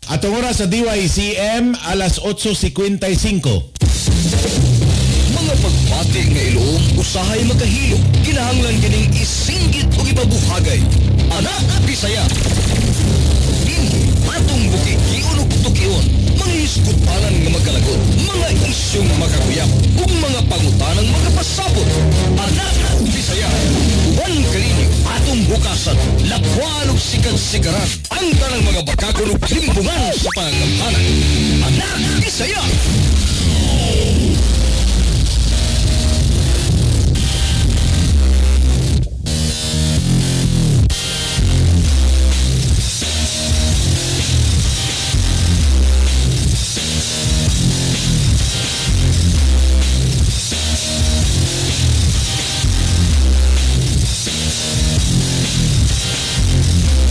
Atong oras sa DYCM alas 8:55. Mga pagbati nga iloom usahay makahilo. Kinahanglan kining isinggit og ipabuhagay. Anak Bisaya. Dinhi atong bukikion ug tukion, mga hisgutanan nga magkalagot, mga isyong makakuyap, ug mga pangutanang makapasabot. Anak Bisaya. Uban kaninyo atong bukasan, lakwan ug sikat-sikaran, ang tanang mga bakakon ug limbungan sa pangamhanan. Anak Bisaya.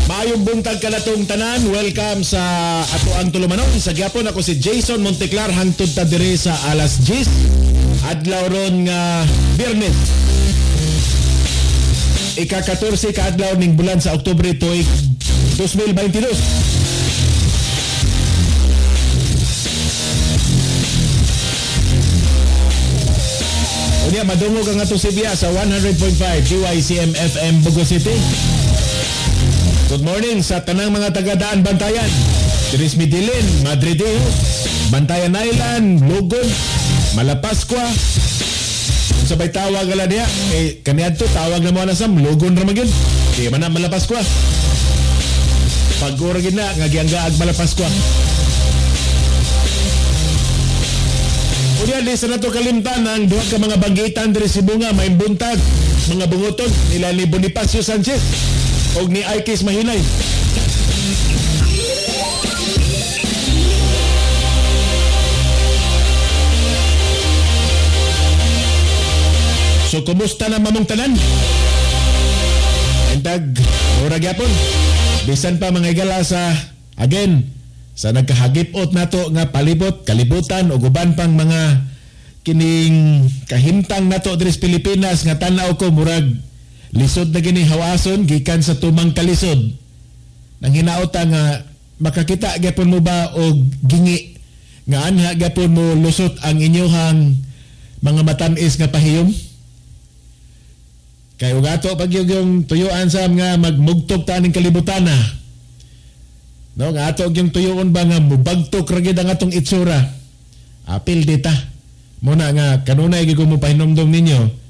Maayong buntag kanatong tanan. Welcome sa ato ang tulumanon. Sa gyapon ako si Jason Monteclar hangtod ta diri sa alas 10. Adlaw ron nga Biyernes. Ika-14 ka adlaw ning bulan sa Oktubre tuig 2022. Unya madungog ang atong Sibya sa 100.5 DYCM FM Bogo City. Good morning sa tanang mga taga-daan Bantayan. Diri Medellin, Madrid, Bantayan Island, Lugod, Malapascua. Kung sabay tawag ala niya, eh, kaniadto tawag na mo na sam, Lugon ra man gyud. Di man na Malapascua. Pag-ura gyud na nga gianggaag Malapascua. Unya di sa nato kalimtan ang duha ka mga banggitan diri sa Bunga, may buntag, mga bunguton nila ni Bonifacio Sanchez og ni Aikis Mahinay. So kumusta na mamong tanan? Entag ora gyapon. Bisan pa mga higala sa again sa nagkahagipot nato nga palibot, kalibutan ug uban pang mga kining kahimtang nato diri sa Pilipinas nga tan-aw ko murag lisod na gini hawason gikan sa tumang kalisod. Nang hinaota nga makakita gyapon mo ba og gingi nga anha gyapon mo lusot ang inyohang mga matamis nga pahiyom? Kay ug ato pag yung tuyuan sa nga magmugtog ta ning kalibutan na. No, nga ato yung tuyuon ba nga mubagtok ra gyud ang atong itsura. Apil dita. Muna nga kanunay gyud mo pahinomdom ninyo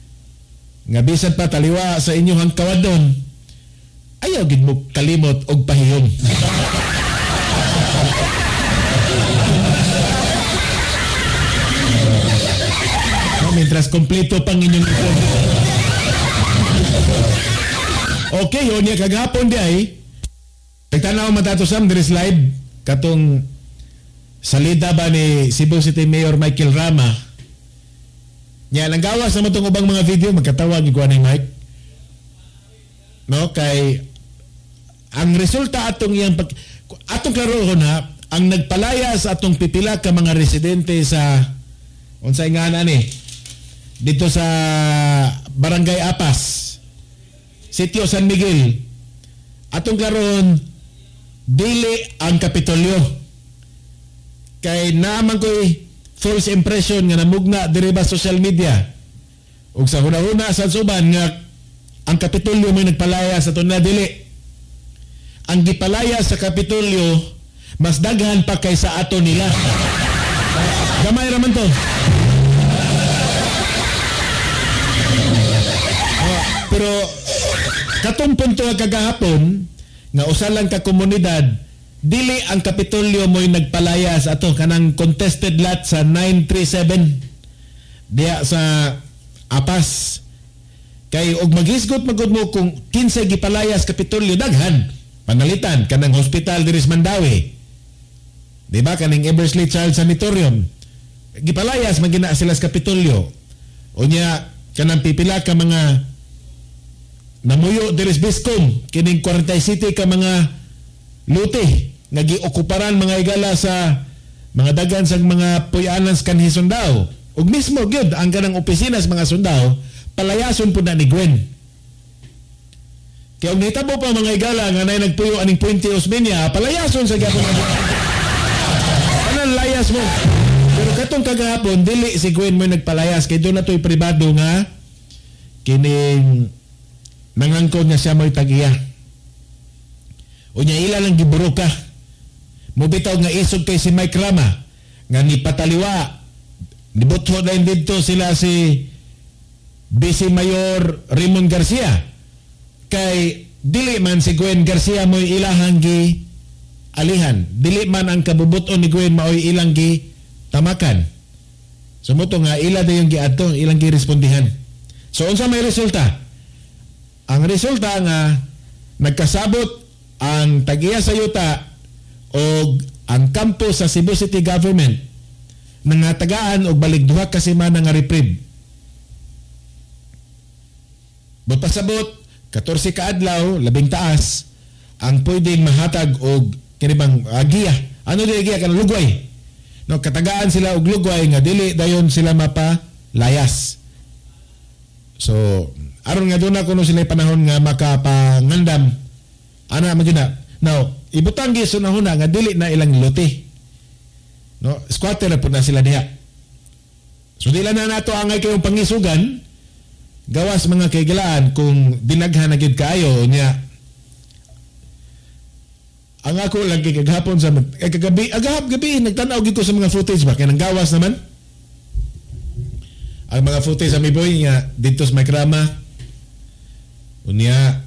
nga bisan pa taliwa sa inyong kawadon, ayaw gid mo kalimot og pahiyom. No, mientras kompleto pang inyong ipon. Okay, yun niya kagahapon di ay. Nagtanaw matato sam diri live katong salida ba ni Cebu City Mayor Michael Rama. Nya nang gawas naman itong ubang mga video, magkatawag iguan ni Mike. No, kay ang resulta atong iyang pag, atong klarohon ha, ang nagpalaya sa atong pipila ka mga residente sa unsay nga na ni dito sa Barangay Apas, Sitio San Miguel. Atong klarohon dili ang Kapitolyo. Kay naaman ko'y false impression nga namugna diri ba social media. Ug sa huna-huna sa suban nga ang Kapitolyo may nagpalaya sa ato na dili. Ang gipalaya sa Kapitolyo mas daghan pa kaysa ato nila. Gamay ra man to. Pero katong punto kagahapon nga usa lang ka komunidad dili ang Kapitolyo mo'y nagpalaya sa ato kanang contested lot sa 937 diya sa Apas. Kay og maghisgot magud mo kung kinsay gipalaya sa Kapitolyo daghan panalitan kanang hospital diri sa Mandaue. Di ba kaning Eversley Child Sanatorium gipalayas man gina sila sa Kapitolyo. Unya kanang pipila ka mga namuyo diri sa Biscom kining 47 City ka mga luti nga giokuparan mga higala sa mga dagan sa mga puy-anan sa kanhi sundao. Ug mismo gyud ang kanang opisina sa mga sundao palayason pud na ni Gwen. Kaya og nahitabo pa mga higala nga nay nagpuyo aning Puente Osmeña, palayason sa gyapon. Nagpalayas mo. Pero katong kagahapon dili si Gwen mo nagpalayas kay doon na to'y pribado nga kining nangangkon nga siya mo'y tag-iya. Unya ila lang giburuka. Mubitaw nga isog kay si Mike Rama nga ni pataliwa nibutho na didto sila si Vice Mayor Raymond Garcia kay dili man si Gwen Garcia mo'y ilahang gi alihan, dili man ang kabubuton ni Gwen maoy ilang gi tamakan. So moto nga ila dayong giadto, ilang gi respondihan. So unsa may resulta? Ang resulta nga nagkasabot ang tag-iya sa yuta og ang kampo sa Cebu City Government nangatagaan og balik duha ka semana nga reprieve. But pasabot 14 ka adlaw labing taas ang pwedeng mahatag og kini bang giya. Ano dili giya kanang lugway? No, katagaan sila og lugway nga dili dayon sila mapalayas. So aron nga doon na kuno sila panahon nga makapangandam ana man gyud na. Now, ibutang gyud sa nahuna nga dili na ilang luti. No, squatter na pud na sila diha. So dili na nato angay kayong pangisugan gawas mga kaigilaan kung dinaghan na gyud kaayo nya. Ang ako lang kay kagahapon sa kagabi, agahap gabi nagtan-aw gyud ko sa mga footage ba kay nang gawas naman. Ang mga footage sa mi boy nga didto sa Mike Rama. Unya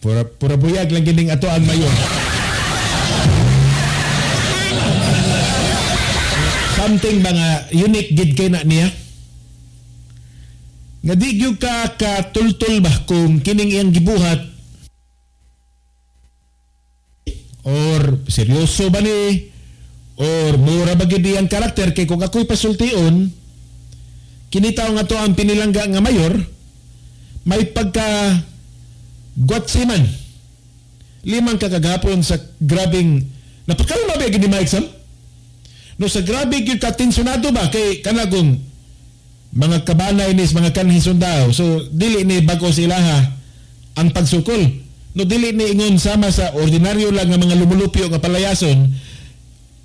pura buyag lang gining ato ang mayor. Something ba nga unique gid kay na niya? Nga di gyud ka katultol ba kung kining iyang gibuhat or seryoso ba ni or mura ba gid iyang karakter kay kung ako'y pasultion kini tawo nga to ang pinilangga nga mayor may pagka gwatsi man. Limang kakagapon sa grabing napakalma ba gid ni Mike Sam? No, sa grabe gyud katensyonado ba kay kanagong mga kabanay nis mga kanhi sundao. So dili ni bag-o sila ha ang pagsukol. No, dili ni ingon sama sa ordinaryo lang nga mga lumulupyo nga palayason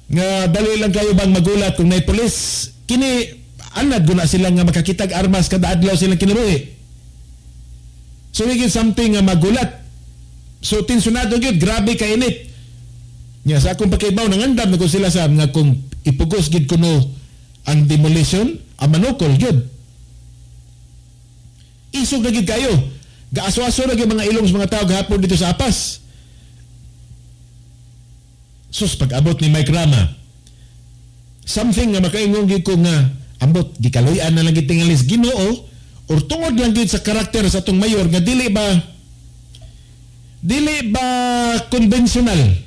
nga dali lang kayo bang magulat kung nay pulis. Kini anad guna sila nga makakitag armas kada adlaw silang kinabuhi. So wigin something nga magulat. So tensyonado gyud, grabe kainit. Nya sa akong pakibaw nangandam na ko sila sa nga kung ipugos gid kuno ang demolition, ang manukol gyud. Isog na gid kayo. Gaaso-aso na gyud mga ilong sa mga tao gahapon dito sa Apas. Sus, pag-abot ni Mike Rama, something nga makaingon gyud ko nga ambot gikaluy-an na lang gid tingalis Ginoo or tungod lang gyud sa karakter sa atong mayor nga dili ba konbensyonal.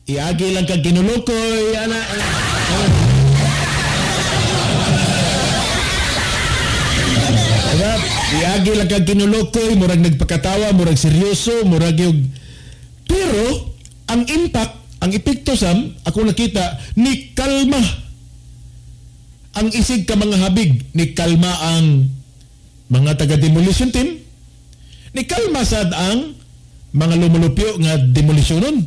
Iagi lang kag kinulukoy ana. Iagi lang kag kinulukoy, murag nagpakatawa, murag seryoso, murag yung pero ang impact, ang epekto sam, ako nakita ni kalma ang isig ka mga habig, ni kalma ang mga taga-demolition team, ni kalma sad ang mga lumulupyo nga demolisyonon.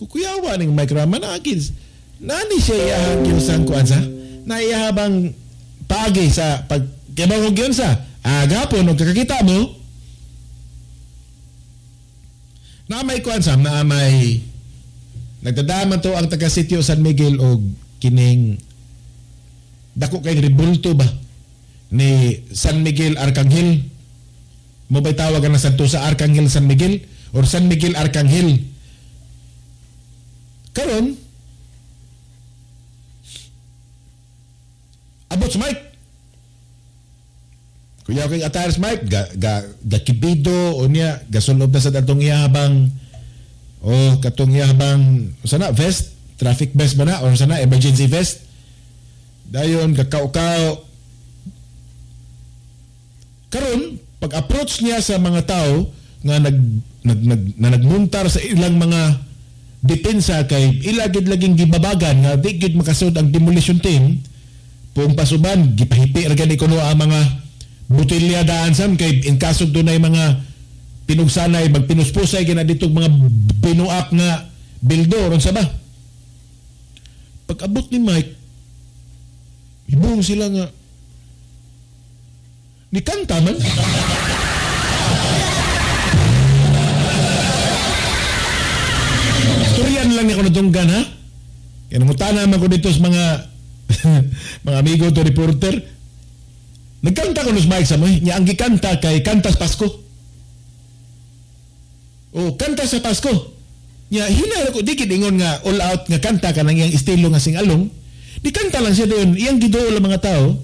Kukuyawa ning Mike Rama na kids. Nani siya iyahang kinusang kuan sa? Naiyahabang paagi sa pag kibang yun sa agapon og kakakita mo na may kuan sa na may nagdadaman to ang taga sitio San Miguel og kining dako kay rebulto ba ni San Miguel Arcangel. Mo bay tawag ang santo sa Arcangel San Miguel or San Miguel Arcangel. Karon abot sa Mike. Kuya kay attire sa Mike ga kibido o niya gasulob na sa atong iyahabang o katong iyahabang sana vest, traffic vest ba na or sana emergency vest. Dayon gakaw-kaw. Karon pag approach niya sa mga tao nga nagmuntar sa ilang mga depensa kay ila gid laging gibabagan nga di gid makasud ang demolition team. Puong pasuban gipahipi ra gani kuno ang mga butilya daan sam kay in kaso dunay mga pinugsanay magpinuspusay gina dito mga binuak nga bildo ron sa ba. Pag abot ni Mike, hibong sila nga ni kanta man. Storyan lang ni ko nadunggan ha. Kaya nangutana man ko dito sa mga mga amigo to reporter. Nagkanta ko nos Mike sa mo. Nya ang gikanta kay kanta sa Pasko. O kanta sa Pasko. Nya hinay ko di ingon nga all out nga kanta kanang iyang estilo nga singalong. Di kanta lang siya doon. Iyang giduol ang mga tao.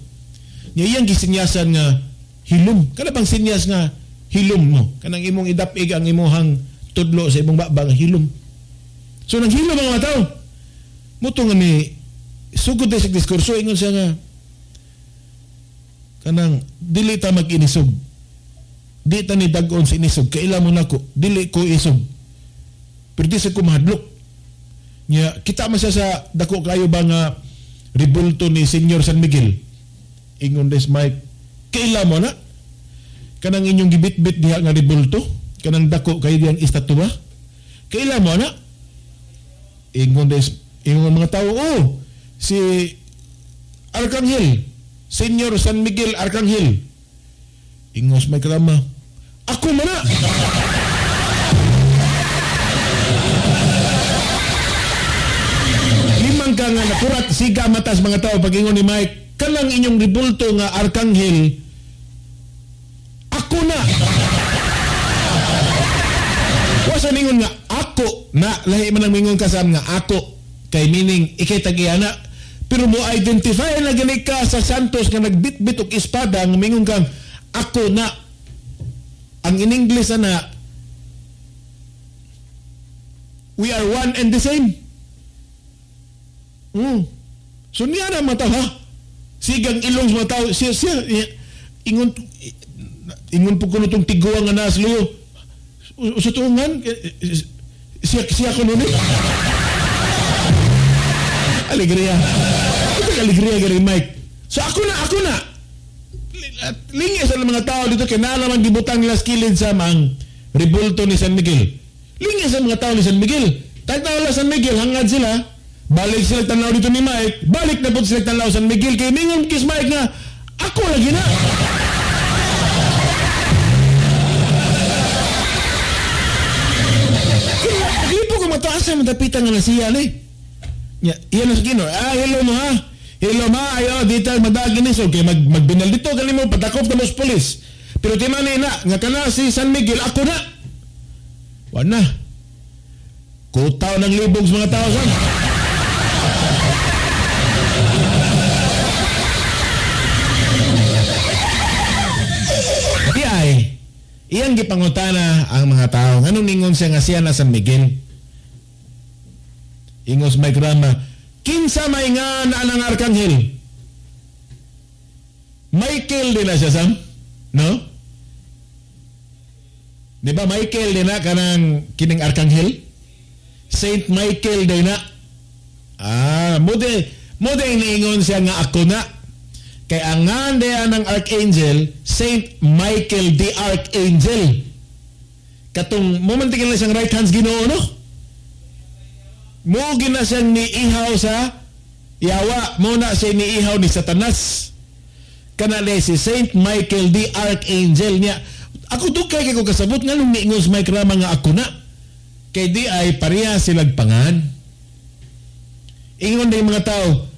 Nya iyang gisinyasan nga hilom. Kana bang sinyas nga hilom mo? Kanang imong idapig ang imuhang tudlo sa imong baba nga hilom. So nang hilom ang mga tao. Muto nga ni sugod sa diskurso ingon siya nga kanang dili ta mag-inisog. Di ta ni dag-on sa inisog. Kaila mo nako, dili ko isog. Pero di sa ko mahadlok. Nya kita man siya sa dako kayo ba nga rebulto ni Senyor San Miguel. Ingon des Mike, kaila mo na kanang inyong gibitbit diha nga rebulto, kanang dako kayo diyang estatwa. Kaila mo na. Ingon des ingon mga tao, oh, si Arkanghel, Senyor San Miguel Arkanghel. Ingos may krama, ako man na. Limang ka nga nakurat siga matas mga tao pag ingon ni Mike, kanang inyong ribulto nga Arkanghel, ako na. Wasa ningon nga ako na, lahi man ang mingon kasam nga ako kay meaning ikay tagiyana. Pero mo identify na gani ka sa Santos nga nagbitbit og espada nga mingon kang ako na. Ang in English na, we are one and the same. So niya na mata ha. Sigang ilong sa mga tao siya, siya ingon ingon po kuno tong tiguang nga nas luyo. Sa tuungan siya siya kuno ni. Alegria. Ito alegria gari Mike. So ako na, ako na. Lingi sa mga tao dito kay naa naman gibutang nila kilid sa mang rebulto ni San Miguel. Lingi sa mga tao ni San Miguel. Tagtao la San Miguel hangad sila. Balik sila tanaw dito ni Mike. Balik na po sila tanaw San Miguel kay mingon kis Mike nga ako lagi na. Di po ko mataas sa madapitan nga na siya ni. Ya, iyan na sa Ginoo. Ah, hello mo ha. Hello ma, ayo dito madagi ni so kay magbinal dito kani mo patakop na mo sa pulis. Pero di man na nga kana si San Miguel ako na. Wa na. Kutaw ng libog sa mga tao san. Di ay iyang gipangutana ang mga tao nganong ningon siya nga siya na San Miguel. Ingos Mike Rama, kinsa may nga na ang arkanghel? Michael din na siya, Sam? No? Di ba Michael din na kanang kining arkanghel? Saint Michael din na. Ah, mode niingon siya nga ako na. Kay ang nga ng archangel, Saint Michael the Archangel. Katong moment tingin lang siyang right hands Ginoo, no? Mo gina siyang niihaw sa yawa, mo na siya niihaw ni Satanas. Kana si Saint Michael the Archangel niya. Ako dugay kay ko kasabot nganong niingon si Mike Rama nga ako na. Kay di ay pareha silag pangan. Ingon din mga tao.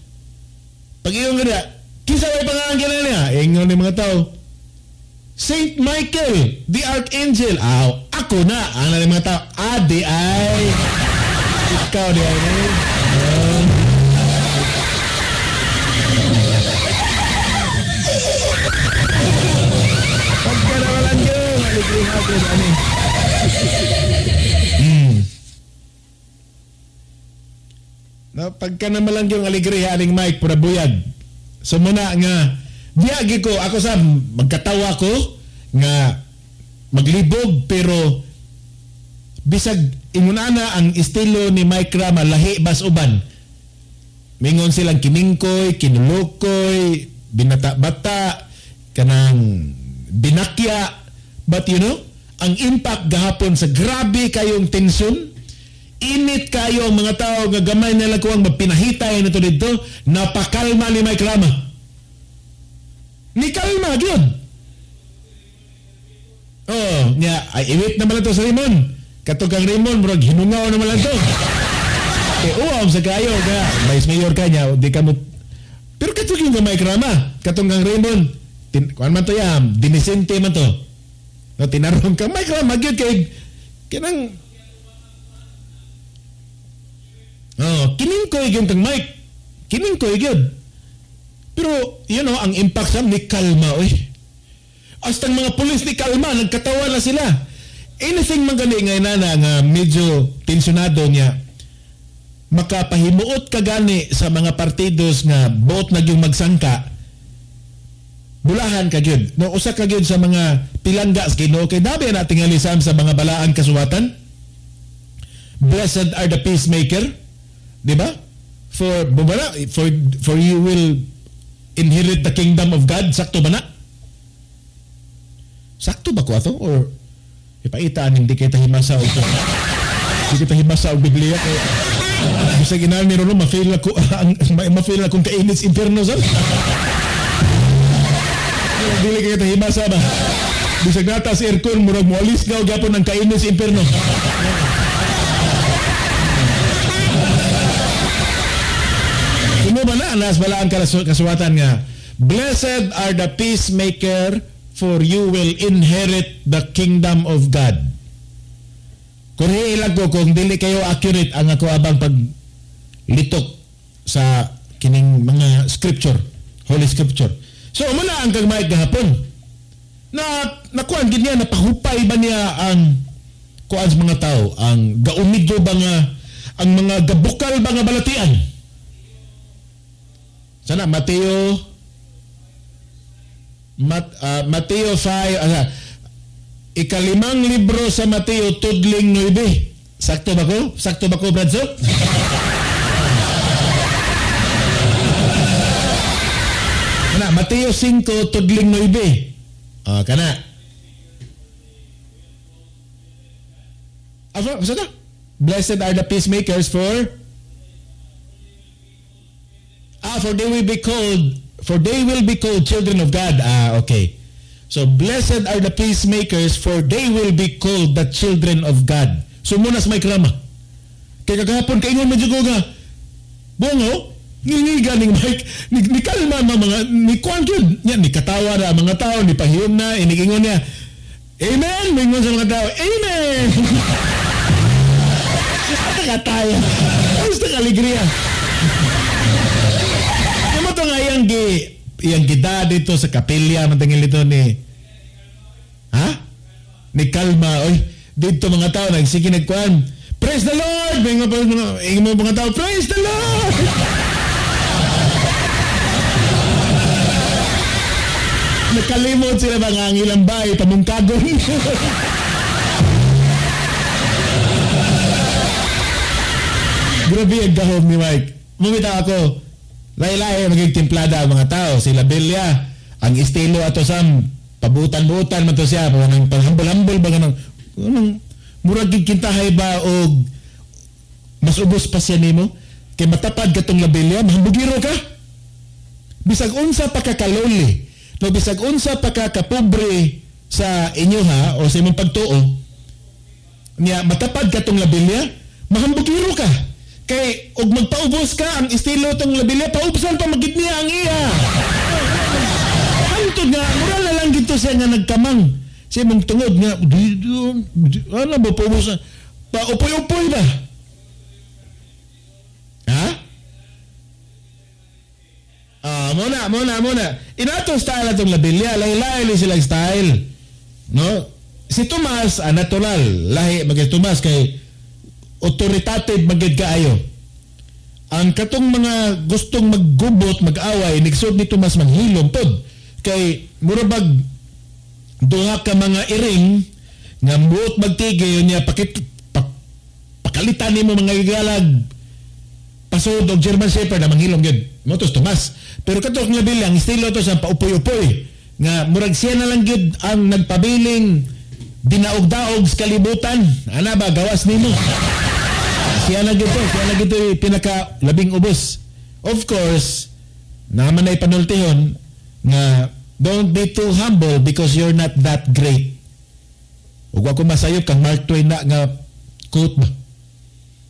Pag ingon nga kinsa may pangan kina niya? Ingon din mga tao. Saint Michael the Archangel. Aw, ako na. Ana mga tao. Ah, di ay ikaw di ay. Pagka nawalan yun, aligriha ko sa ani. No, pagka nawalan yung aligriha aning Mike, pura buyag. So muna nga, biyagi ko, ako sa magkatawa ko, nga maglibog, pero bisag ingunana ang estilo ni Mike Rama lahi bas uban. Mingon silang kiningkoy, kinulukoy, binata-bata, kanang binakya. But you know, Ang impact gahapon sa grabe kayong tensyon, init kayo ang mga tao nga gamay nila kuang mapinahitay na to dito, napakalma ni Mike Rama. Ni kalma gyud. Oh, nya ay iwit naman lang to sa Raymond. Katong kang Raymond murag hinungaw naman lang to. Kay uwam sa kayo ka vice mayor ka niya, di ka mo. Pero katong yung Mike Rama, katong kang Raymond, kuan man to yam, dinisente man to. No, tinarong ka Mike Rama gyud kay kanang oh, kiningkoy gyud kang Mike. Kiningkoy gyud. Pero you know, ang impact sa ni kalma oy. Hasta ang mga pulis ni kalma, nagkatawa na sila. Anything man gani nga inana nga medyo tensyonado niya, makapahimuot ka gani sa mga partidos nga buot na yung magsangka, bulahan ka gyud. No, usa ka gyud sa mga pilangga sa Ginoo kay dabi na tingali sam sa mga balaan kasuwatan. Blessed are the peacemaker, di ba? For bumala, for you will inherit the kingdom of God. Sakto ba na? Sakto ba ko ato? Or ipaitaan hindi kita himasa og hindi kita himasa og Biblia kay bisag inal ni Rolo ma-feel ako ma-feel akong kainit sa impierno sir. Dili kay kita himasa ba? Bisag nata sa aircon murag moalis gaw gyapon ang kainit sa impierno. Kuno ba na anas balaan kasuwatan nga blessed are the peacemaker for you will inherit the kingdom of God. Kurhi lang ko kung dili kayo accurate ang ako abang paglitok sa kining mga scripture, Holy Scripture. So muna ang kang Mike gahapon. Na nakuan gid niya, napahupay ba niya ang kuan sa mga tao, ang gaumidyo ba nga ang mga gabukal ba nga balatian. Sana Mateo Mateo 5, ikalimang libro sa Mateo tudling 9. Sakto ba ko? Sakto ba ko, Bradso? Kana Mateo 5 tudling 9. Ah, kana. Asa, asa na? Blessed are the peacemakers for they will be called, for they will be called children of God. Ah, okay. So, blessed are the peacemakers, for they will be called the children of God. So, muna sa may krama. Kaya kagahapon, kaingon medyo ko nga, bungo, ngingiga ni Mike, ni kalma mga, ni kuwan yun. Yan, ni katawa na mga tao, ni pahiyom na, inigingon niya, Amen! Mingon sa mga tao, Amen! Basta kataya. Basta kaligriya. Yung mo ito nga iyang gida dito sa kapilya, matangil ito ni, ha? Ni kalma, oy, dito mga tao, nagsige nagkuhan, praise the Lord! Mingon pa mga tao, praise the Lord! Nakalimot sila ba nga ang ilang bahay, pamungkagon. Grabe ang gahom ni Mike. Mumita ako, lahi-lahi maging timplada ang mga tao. Sila Belia, ang estilo ato sam, pabutan-butan man to siya, panghambol-hambol ba ganang, murag kintahay ba o mas ubos pa siya nimo? Kay matapad katong Labelia, mahambugiro ka. Bisag unsa pa ka kaloli, no, bisag unsa pa ka kapobre sa inyo ha, o sa imong pagtuo, niya matapad katong Labelia, mahambugiro ka. Kay og magpaubos ka ang estilo tong Labelia, paubsan pa magid niya ang iya. Hantod nga mura na lang gito siya nga nagkamang sa imong tungod nga ano ba paubos pa upoy-upoy ba? Ha? Ah, muna. Inato style atong Labelia, lahi-lahi sila style. No? Si Tomas, natural, lahi magid Tomas kay authoritative magid kaayo. Ang katong mga gustong maggubot, mag-away, nigsud ni Tomas manghilom pod. Kay mura bag duha ka mga iring nga muot magtige niya pakalitan nimo mga gigalag pasod og German Shepherd na manghilom gyud. Mo to Tomas. Pero katong Labelia, ang estilo to sa paupoy-upoy nga murag siya na lang gyud ang nagpabiling dinaog-daog sa kalibutan. Ana ba, gawas nimo. Siya na gito, pinaka labing ubos. Of course, naman ay panultihon nga don't be too humble because you're not that great. Ug wa ko masayop kang Mark Twain na nga quote ba.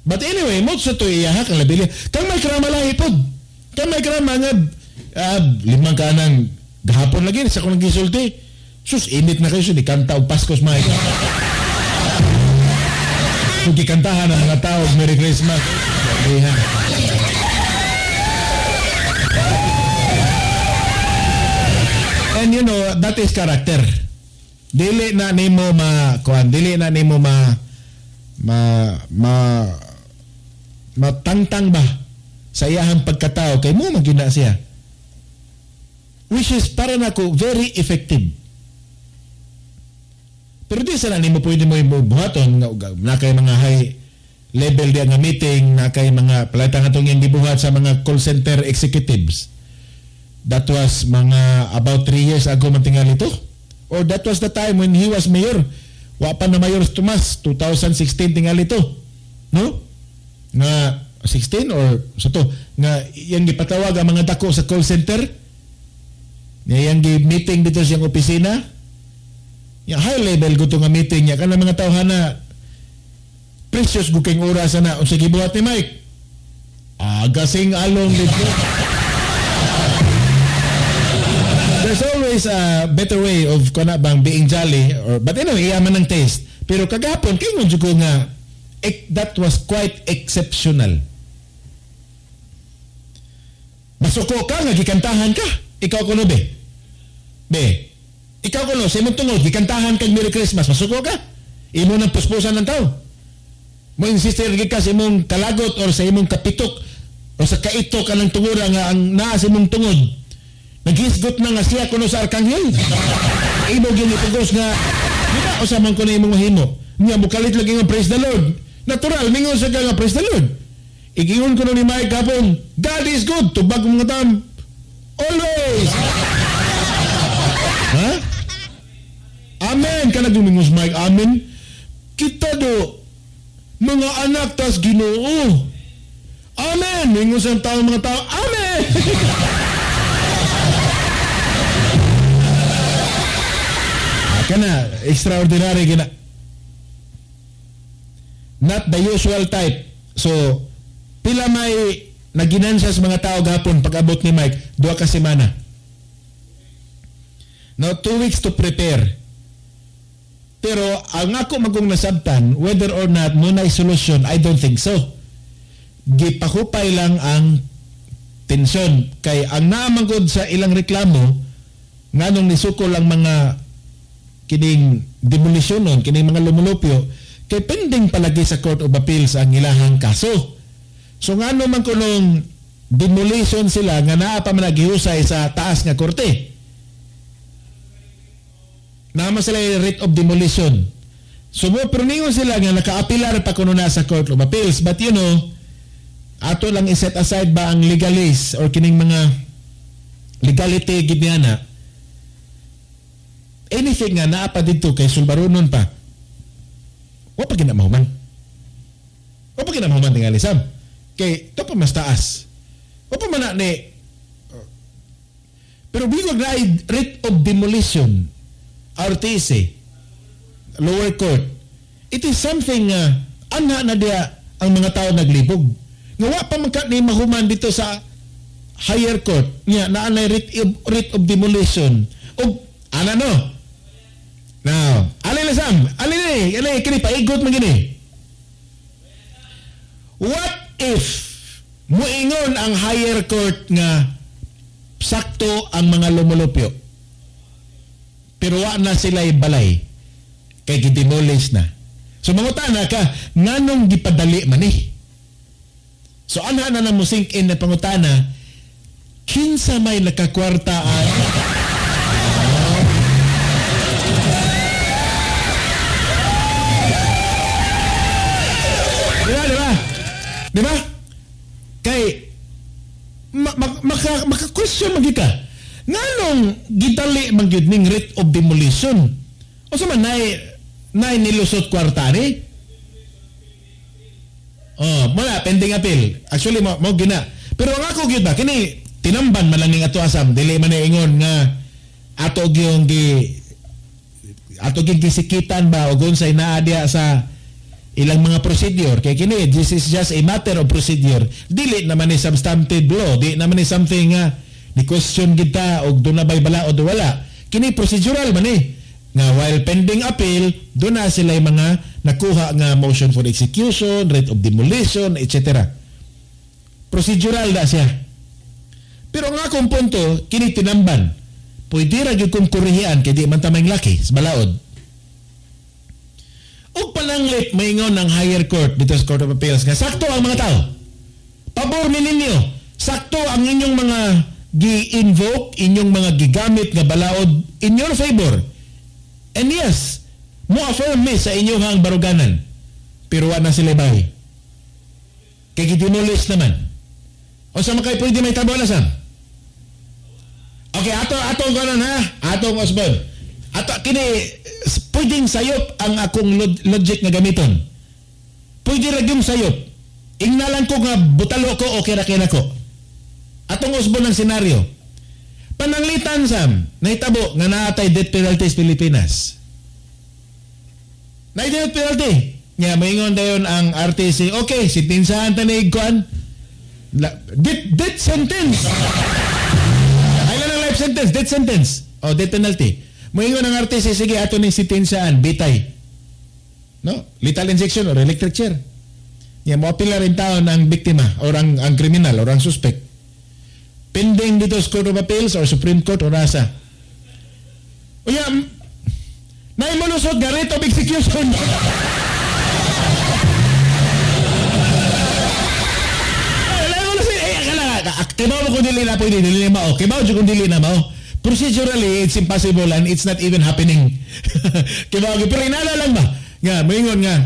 But anyway, mo sa to iya ha kang labili. Kang may krama lahi pod. Kang may krama nga limang kanang gahapon lagi sa akong gisulti. Sus, init na kayo so di kanta og Pasko sa mga. Kung gikantahan ang mga tao Merry Christmas. Diha. And you know, that is character. Dili na nimo ma kuan, dili na nimo ma ma ma matangtang ba sa iyahang pagkatao kay mo magina siya. Which is para nako very effective. Pero di sana nimo pwede mo buhaton na kay mga high level diya nga meeting, na kay mga palaitan atong iyang gibuhat sa mga call center executives. That was mga about 3 years ago man tingali to. Or that was the time when he was mayor. Wa pa na Mayor Tomas, 2016 tingali to. No? Nga 16 or sa to nga iyang gipatawag ang mga dako sa call center. Nga iyang gi-meeting dito sa iyang opisina. Yang high level gusto nga meeting niya kana mga tawhana precious gud kay oras ana unsa gibuhat ni Mike. Agasing along dito. There's always a better way of kana bang being jolly or but anyway iya man ang taste. Pero kagahapon kay ngon jud ko nga that was quite exceptional. Masuko ka nga gikantahan ka. Ikaw kuno be. Be. Ikaw kuno sa imong tungod gikantahan kag Merry Christmas, masuko ka. Imo nang puspusan ng tao. Mo insistir gid ka sa imong kalagot or sa imong kapitok o sa kaito ka ng tungura nga ang naa sa imong tungod. Naghisgot na nga siya kuno sa arkanghel. Imo gyud ipugos nga di ba usa man kuno imong mahimo. Nya mukalit lagi nga praise the Lord. Natural mingon sa ka nga praise the Lord. Igingon kuno ni Mike gapon, God is good tubag mga tam always. Ha? Amen kana gumingos Mike, amen. Kita do mga anak tas Ginoo. Amen. Mingos ang tao mga tao. Amen. Kana extraordinary gina. Not the usual type. So pila may naginansya sa mga tao gahapon pag-abot ni Mike, 2 ka semana. Now 2 weeks to prepare. Pero ang ako magong nasabtan, whether or not mo na solution, I don't think so. Gipahupay lang ang tensyon kay ang naamangod sa ilang reklamo nganong nisukol ang mga kining demolition nun, kining mga lumulupyo, kay pending palagi sa Court of Appeals ang ilahang kaso. So ngano man kunong demolition sila nga naa pa man nagihusay sa taas nga korte. Naa man sila writ of demolition. So mo pero ningon sila nga nakaapilar pa kuno na sa Court of Appeals. But you know, ato lang i-set aside ba ang legalist or kining mga legality gid niya na. Anything nga naa pa dito kay sulbaronon pa. Wa pa gina mahuman. Wa pa gina mahuman tingali sam. Kay to pa mas taas. Wa pa man na ni pero bigog na ay writ of demolition RTC lower court. It is something anha na diya ang mga tao naglibog. Nga wa pa man ka ni mahuman dito sa higher court nya naa nay writ of demolition. Og ana no. Now, alin na Sam, alin ni, alin kini paigot man gini. What if muingon ang higher court nga sakto ang mga lumulupyo? Pero wa na sila balay kay gidemolish na. So mangutana ka nganong gipadali man ni? So anha na na mo sink in na pangutana, kinsa may nakakwarta ang Di ba? Kay maka-question man gyud ka. Nganong gidali man gyud ning writ of demolition? Unsa man nay Na nilusot kwarta ni? Oh, muna pending appeal. Actually mo gina. Pero ang ako gyud ba kini tinamban man lang ning ato asam, dili man ingon nga ato gyung gi ato gyung gisikitan ba og unsay naa diha sa ilang mga procedure. Kay kini this is just a matter of procedure. Dili naman ni substantive law, di naman ni something nga ni question kita og doon na ba'y balaod o wala. Kini procedural man eh. Nga while pending appeal, doon na sila yung mga nakuha nga motion for execution, rate of demolition, etc. Procedural na siya. Pero ang akong punto, kini tinamban. Pwede ra gyud kong kurihian kay di man ta may laki sa balaod. Og pananglit maingon ang higher court dito sa Court of Appeals nga sakto ang mga tao. Pabor ni ninyo. Sakto ang inyong mga gi-invoke, inyong mga gigamit nga balaod in your favor. And yes, mo-affirm mi sa inyong ang baruganan. Pero wa na sila bay. Kay gidemolish naman. O sa makay pwede may tabo na sam? Okay, atong kanon ha. Atong Osborne. Ato kini pwedeng sayop ang akong logic nga gamiton. Pwede ra gyud sayop. Ingnalan ko nga butalo ko okay ra kay nako. Atong Osborne ang senaryo. Pananglitan sam, nahitabo nga naatay death penalty sa Pilipinas. Naay death penalty. Nya moingon dayon ang RTC, okay, sentensahan ta ni kuan. Death sentence. Ay lang ang life sentence, death sentence. O death penalty. Moingon ang RTC, sige ato ning sentensyahan, bitay. No? Lethal injection or electric chair. Nya moapila rin taon ang biktima or ang kriminal or ang suspect. Pending dito sa Court of Appeals or Supreme Court or asa. Uya, naimulusot nga rate of execution. Kibaw mo kung dili na pwede, dili na mao. Kibaw kung dili na mao. Procedurally, it's impossible and it's not even happening. Kibaw, pero inala lang ba? Nga, moingon nga,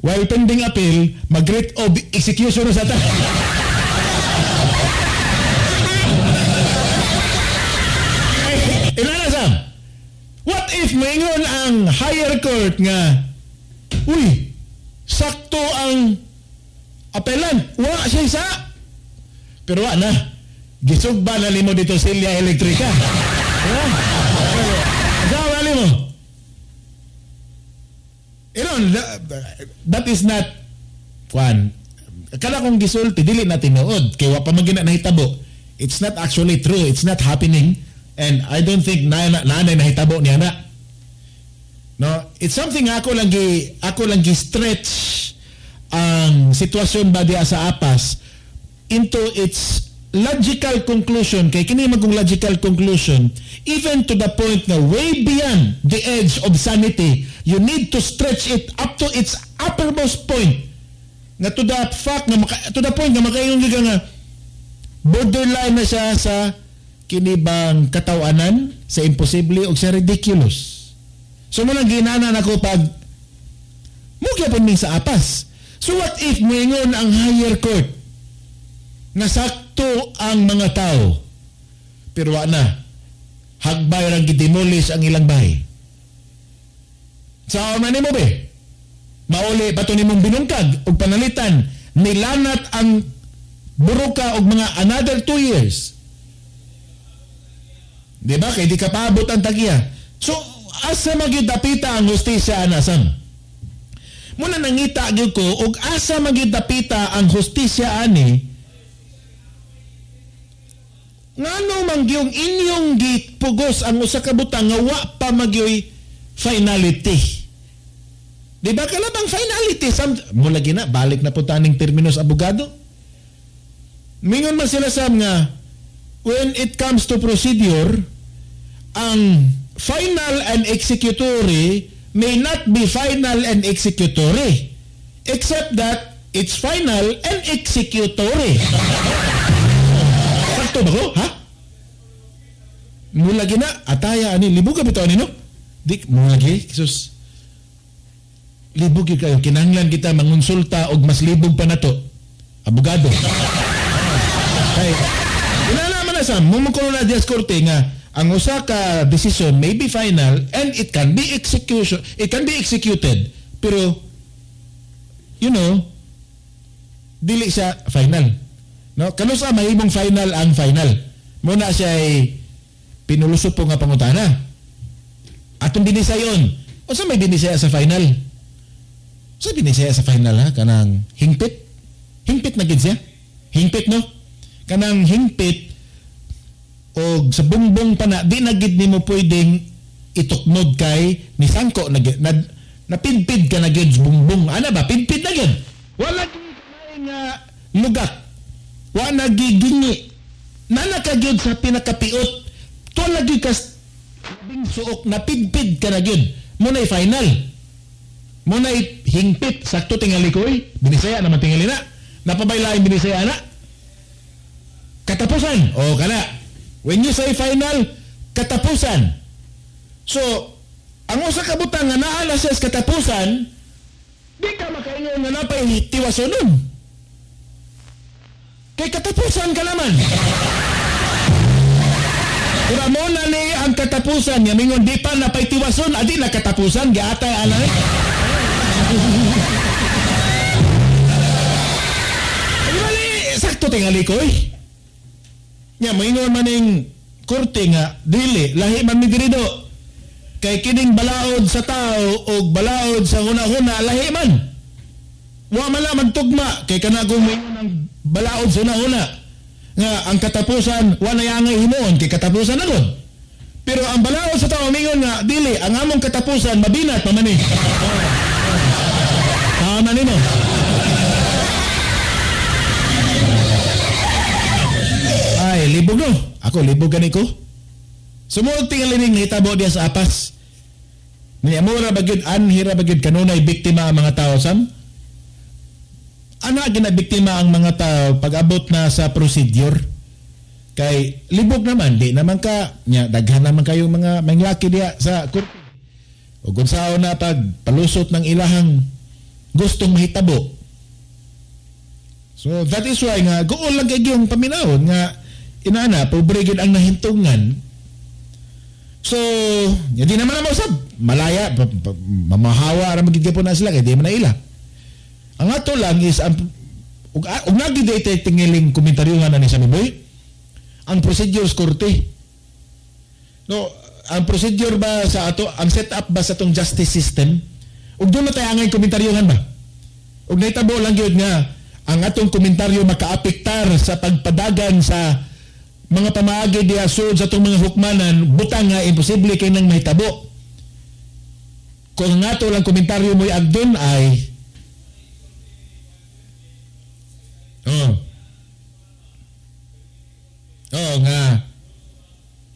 while pending appeal, mag-rate of execution sa ta. Inala sam, what if moingon ang higher court nga, uy, sakto ang appellant, wa siya isa. Pero wa na, gisugba na limo dito silya elektrika. Sawa limo. Inon, that is not, kwan, kada kong gisulti, dili na tinuod, kay wa pa man gina nahitabo. It's not actually true, it's not happening. And I don't think na nahitabo niya na. No, it's something ako lang gi stretch ang sitwasyon ba diya sa apas into its logical conclusion. Kay kini magong logical conclusion, even to the point na way beyond the edge of sanity, you need to stretch it up to its uppermost point. Nga to the fact nga to the point nga makaingon gyud nga borderline na siya sa kini bang katawanan, sa imposible o sa ridiculous. So mo lang ginanan ako pag mugyapon min sa apas. So what if moingon ang higher court nga sakto ang mga tao, pero wa na, hagbay rang gidemolish ang ilang bahay. Sa man nimo be? Mauli pa to nimong binungkag og panalitan, nilanat ang buruka og mga another 2 years. Di ba? Kaya di ka paabot ang tagiya. So, asa magyudapita ang hustisya anasam? Muna nangita gyud ko, og asa magyudapita ang hustisya ani, ngano man gyung inyong gipugos ang usa ka butang nga wa pa magyoy finality. Di ba kalabang finality? Mula gina, balik na po taning terminos abogado. Mingon man sila sam nga, when it comes to procedure, ang final and executory may not be final and executory, except that it's final and executory. Sakto ba ko? Ha? Mula gina, ataya ani, libog ka bitaw ani no? Di, mula gi, Jesus. Libog gyud kayo, kinahanglan kita mangonsulta og mas libog pa nato. Abogado. Kay, inala man na sa, mumukulo na Diaz Corte nga, Ang usa ka decision may be final and it can be execution, it can be executed, pero you know, dili siya final. No, kanusa mahimong final ang final. Muna siya ay pinulusop po nga pangutana. Atong binisayon. Unsa may binisaya sa final? Unsa binisaya sa final ha? Kanang hingpit? Hingpit na gid siya. Hingpit no? Kanang hingpit og sa bungbong pa na di na gid nimo pwedeng ituknod kay nisangko na na, napidpid ka na gid sa bungbong. Ana ba? Pidpid na gid. Wala gid nga lugak. Wa na gigingi. Nana ka gyud sa pinakapiot. Tuwa lagi ka labing suok, napidpid ka na gyud. Muna'y final. Muna'y hingpit. Sakto tingali ko eh. Binisaya naman tingali na. Napabaylain binisaya na. Katapusan. O kana. When you say final, katapusan. So, ang usa ka butang nga naa na siya sa katapusan, di ka makaingon nga napay tiwasonon. Kay katapusan ka naman. Diba mo na ni ang katapusan nga mingon di pa napay tiwason, adi na katapusan giatay ana. Diba ni sakto tingali ko eh. Nya moingon man ning korte nga dili lahi man mi diri do. Kay kining balaod sa tao og balaod sa hunahuna lahi man. Wa man la magtugma kay kana kung moingon ang balaod sa hunahuna nga ang katapusan wa na yangay himuon kay katapusan na gud. Pero ang balaod sa tao mingon nga dili ang among katapusan mabinat pa man ni. Tama nimo. Ay libog no. Ako libog gani ko. Sumuod tingali ning nahitabo diya sa Apas. Niya mura ba gyud anhira ba gyud kanunay biktima ang mga tao sam? Ana ginabiktima ang mga tao pag-abot na sa procedure. Kay libog naman, di naman ka nya daghan naman kayo mga manglaki diya sa korte. O kung sao na pag palusot ng ilahang gustong mahitabo. So that is why nga gool lang kay yung paminawon nga inana pobre gyud ang nahintungan. So di naman na mausab malaya mamahawa ra magid gyapon na sila kay di man na ila. Ang ato lang is ang ug nagidate tingiling komentaryuhan na ni Sammy Boy ang procedures korte. No, ang procedure ba sa ato, ang setup ba sa atong justice system? Ug doon na tayo angay komentaryuhan ba? Ug nahitabo lang gyud nga ang atong komentaryo makaapektar sa pagpadagan sa mga pamaagi diha sud sa atong mga hukmanan, butang nga imposible kay nang mahitabo. Kung ang ato lang komentaryo mo'y agdon ay oh. Oh nga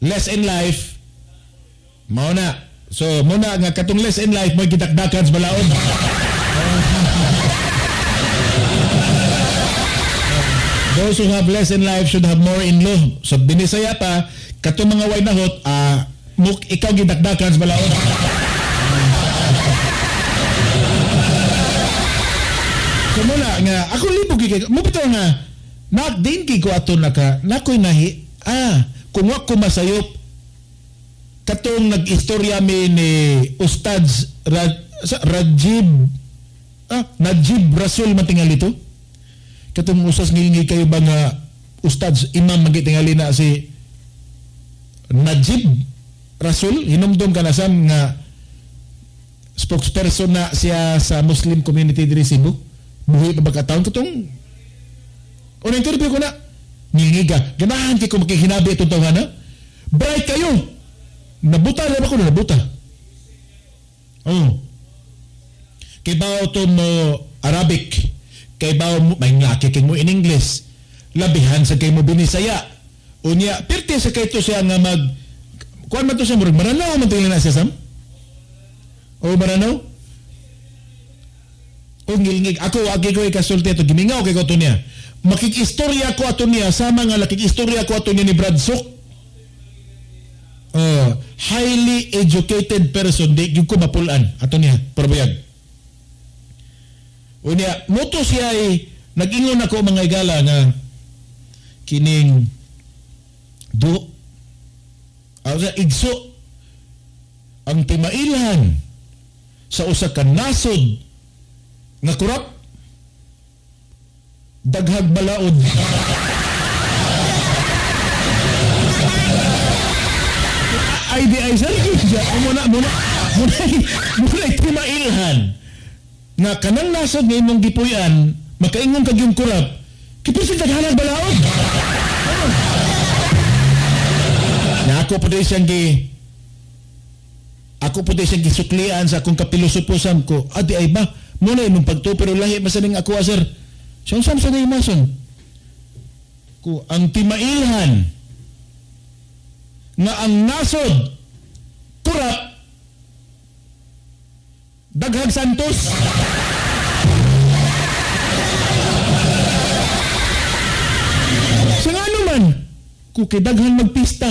less in life mao na. So muna nga katong less in life mo'y gidakdakan sa balaod. Those who have less in life should have more in law. So binisaya pa katong mga way nahot muk ikaw gidakdakan sa balaod. So muna nga ako libog kay mo bitaw nga na din kay ko ato naka nakoy nahi kung wa ko masayop katong nag-istorya mi ni Ustaz Rajib Najib Rasul man tingali to katong usas ngingi kayo ba nga Ustaz Imam magitingali na si Najib Rasul hinumdum ka na sam nga spokesperson na siya sa Muslim community diri Cebu. Buhi pa ba ka taon katong una interview ko na ngingiga ganahan kay ko makihinabi itong tawhana bright kayo nabuta na ba ko nabuta oh kay bao to mo Arabic kay bao mo may ngaki kay mo in English labihan sa kay mo binisaya unya pirti sa kay to siya nga mag kuan man to siya murag Maranao man tingnan na siya sam o Maranao o ngilngig ako agi ko ikasulti ato gimingaw kay ko to niya makikistorya ko ato niya sama nga nakikistorya ko ato niya ni Brad Sok. Highly educated person di gyud ko mapulan ato niya probayag. Unya moto siya ay nag-ingon ako mga igala nga kining do Igso ang timailhan sa usa ka nasod nga kurap, daghag balaod. Ay di ay sir, muna timailhan nga kanang nasod nga imong gipuy-an makaingon kag yung kurap, kipirsin daghanag balaod. Na ako po siyang gisuklian sa akong kapilosoposam ko. Adi ay ba? Muna imong pagtuo pero lahi masaning ako sir. Siyang sa na imason. Ko ang timailhan nga ang nasod kurap, daghag Santos. Sa nga naman, kung daghan magpista.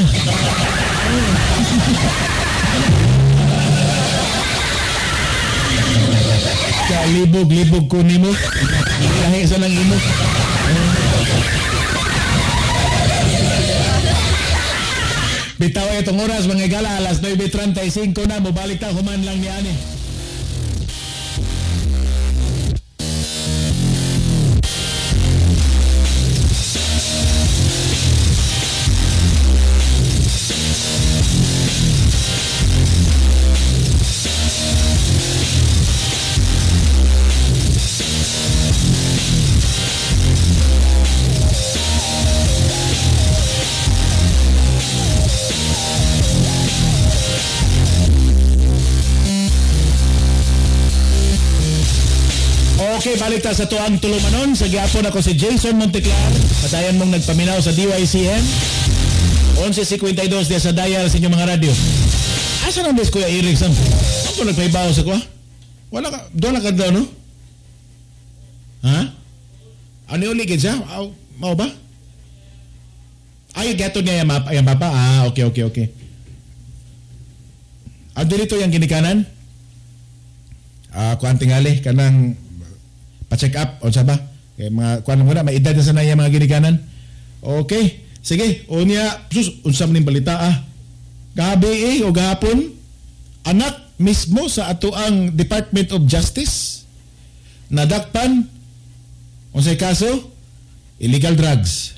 Libog-libog ko nimo. Lahi sa nang imo. Bitaw itong oras mga gala, alas 9:35 na. Mubalik ta, human lang ni ani. Okay, balik ta sa tuang tulumanon. Sa giapon ako si Jason Monteclar. Patayan mong nagpaminaw sa DYCM. 11:52 diya sa dial sa inyong mga radyo. Asa nang des Kuya Eric Sam? Ano ko nagpaibaw sa kuha? Wala ka, doon na ka daw, no? Ha? Ano yung uligid siya? Mao ba? Ay, gato niya yung mapa. Ah, okay, okay, okay. Ah, dito yung ginikanan? Ah, kuan tingali, kanang pa-check up, o sa ba? Kaya mga, kuan muna, may edad na sana yung mga ginikanan. Okay, sige, unya, sus, unsa man ning balita ah. Gabi o gahapon, anak mismo sa atoang Department of Justice, nadakpan, unsay kaso, illegal drugs.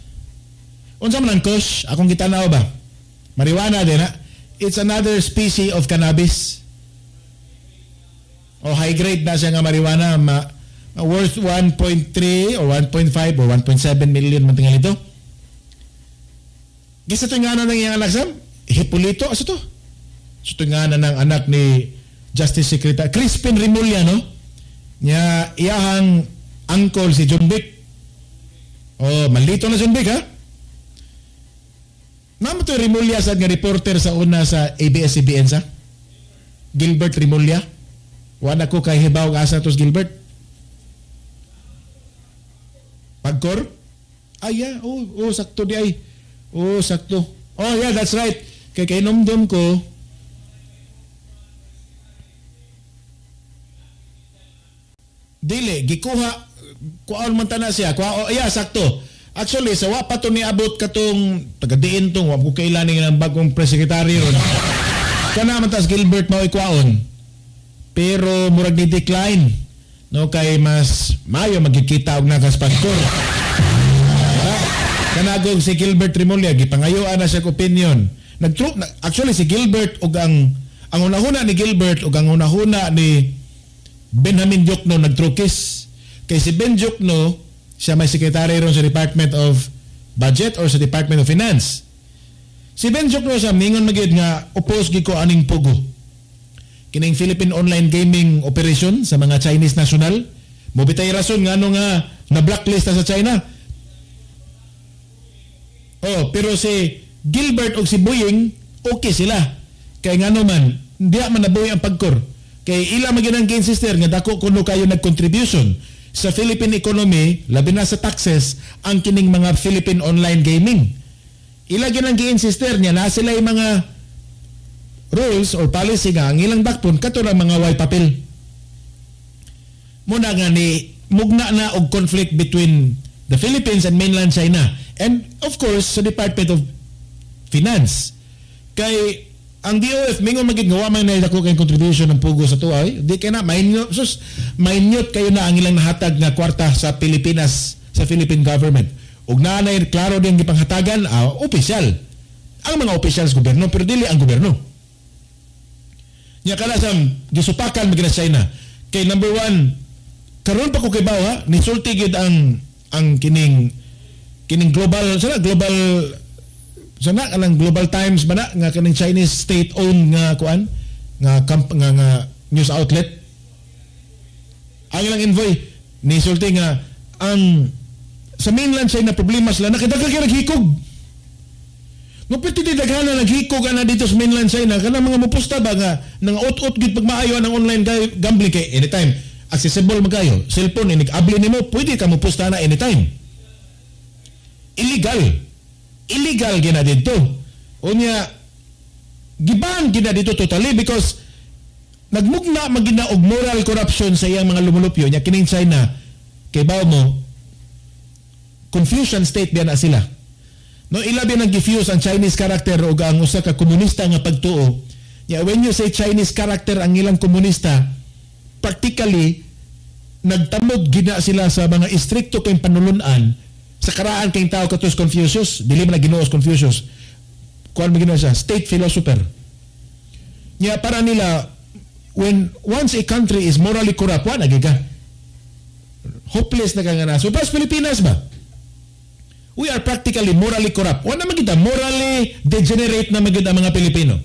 Unsa man ang kush, akong gitanaw ba? Marijuana din ha? It's another species of cannabis. O high grade na siya nga marijuana, worth 1.3 or 1.5 or 1.7 million man tingali ito. Gisa ito nga na ng iyang anak, Sam? Hipolito, asa to? So ito nga na ng anak ni Justice Secretary Crispin Remulla, no? Nya iyahang uncle si John Vic. Oh, malito na John Vic, ha? Mamo to Remulla sa nga reporter sa una sa ABS-CBN sa? Gilbert Remulla. Wala ko kay hibaw asa tos Gilbert. Pagkor? Ay, yeah. Oh, oh, sakto di ay. Oh, sakto. Oh, yeah, that's right. Kay kainomdom ko, dili, gikuha, kuhaan man ta na siya. Kuha, oh, yeah, sakto. Actually, sa wa pa to niabot katong taga-diin tong, wa ko kailan ng bagong press secretary ron. Kana man tas Gilbert mao ikuhaon. Pero murag ni decline. No, kay mas mayo magkikita og nakasponsor. Kanagog si Gilbert Remulla gipangayuan na siya opinion. Actually si Gilbert og ang unahuna ni Gilbert og ang unahuna ni Benjamin Diokno nagtrukis. Kay si Ben Diokno siya may sekretary ron sa Department of Budget or sa Department of Finance. Si Ben Diokno siya mingon magyud nga oppose gid ko aning POGO. Kining Philippine Online Gaming Operation sa mga Chinese national. Mobitay rason nga ano nga na-blacklist na sa China. Oh, pero si Gilbert og si Boying, okay sila. Kay ngano man, hindi man nabuhi ang pagkor. Kay ila man gyud ang sister nga dako kuno kayo nag-contribution sa Philippine economy, labi na sa taxes, ang kining mga Philippine Online Gaming. Ila gyud ang sister niya na sila yung mga rules or policy nga ang ilang dakpon kato lang mga way papel. Muna nga ni mugna na og conflict between the Philippines and mainland China and of course sa Department of Finance. Kay ang DOF mingon magid nga wa man na dako kay contribution ng pugo sa tuwa, eh. Di kay na minute, sus, minute kayo na ang ilang nahatag nga kwarta sa Pilipinas, sa Philippine government. Ug naa nay klaro din gipanghatagan opisyal. Ang mga opisyal sa gobyerno pero dili ang gobyerno. Nya kada sa gisupakan magina China. Kay number one, karon pa ko kay bawa nisulti gid ang kining kining global sana global sana kanang Global Times ba na nga kaning Chinese state owned nga kuan nga camp, nga news outlet. Ang ilang envoy nisulti nga ang sa mainland China problema sila nakidaghan kay naghikog. Ngupit di daghan na naghikog ana dito sa mainland China kanang mga mupusta ba nga nang ut-ut gid pagmaayo ang online gambling kay anytime accessible magayo cellphone inig abli nimo pwede ka mupusta na anytime. Illegal. Illegal gina dito. Unya giban gina dito totally because nagmugna magina og moral corruption sa iyang mga lumulupyo nya kining China kay bawo mo Confucian state biya na sila. No, ila biya nag-diffuse ang Chinese character og ang usa ka komunista nga pagtuo. Nya when you say Chinese character ang ilang komunista, practically nagtamod gina sila sa mga istrikto kay panulun-an sa karaan kay tao katos Confucius, dili man na Ginoo Confucius. Kuan man gina siya, state philosopher. Nya para nila when once a country is morally corrupt, wa na gyud ka. Hopeless na ka nga na. So pas Pilipinas ba? We are practically morally corrupt. Wa na man kita morally degenerate na man gyud ang mga Pilipino.